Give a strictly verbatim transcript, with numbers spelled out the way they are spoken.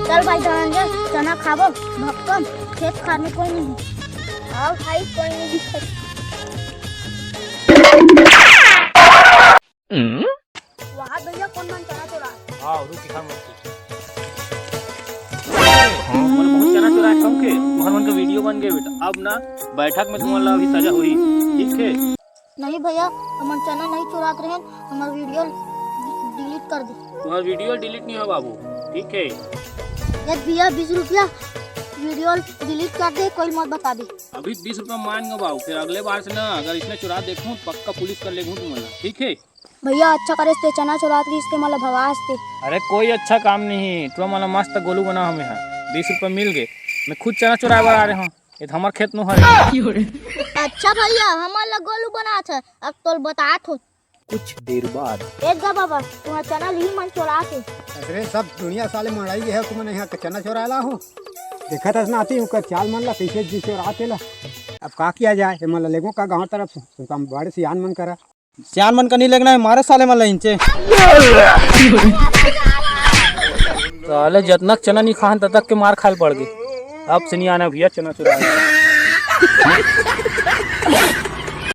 चल भाई धनंजय, चना खाबो, भक्कम, खेत खार में कोई नहीं। हाँ भाई, कोई नहीं दिखत। वाह भैया, कोन मन चना चोरा? हाँ, रुक, इधर मत रुक। हाँ, मन बहुत चना चोरा है, कम के, तुम्हार मन का वीडियो बन गए बेटा। अब ना बैठक में तुम्हारा अभी सजा हुई, ठीक है? नहीं भैया, हमन चना नहीं चुरात रहेन, हमार वीडियो डिलीट कर दे। तुम्हार वीडियो डिलीट नहीं हो बाबू, ठीक है? यद भैया बीस रुपया, वीडियो डिलीट कर दे, कोई मत बता दे। अभी बीस रुपया मान गो बाबू, फिर अगले बार से ना अगर इसने चुरा देखूं, पक्का पुलिस कर लेगू तुम्हारा, ठीक है? भैया अच्छा करे ते चना चुरात रहिस ते मला भगास ते। अरे कोई अच्छा काम नहीं, तू मला मस्त गोलू बना हमें है, बीस रुपया मिल गए, मैं खुद चना चुराए बर आ रहे हूँ, ये तो हमार खेत नु हरे। अच्छा भैया, हमार ला गोलू बनात है, अब तोल बतात हो। कुछ देर बाद। एक गा बाबा, तुम्हारा चना ली मन चोरा के। अरे सब दुनिया साले मड़ाई गए है, तुमने यहाँ के चना चोरा ला हो। देखा था ना आती हूँ, चाल मन ला कैसे जी चोरा के ला। अब का किया जाए, ये मन ला लेगो का गाँव तरफ से, तुम बड़े सियान मन करा। सियान मन का नहीं लेगना है, मारे साले मन ला इंचे। साले जतनक चना नहीं खान, ततक के मार खाल पड़ गए। अब से नहीं आना भैया चना चुराने।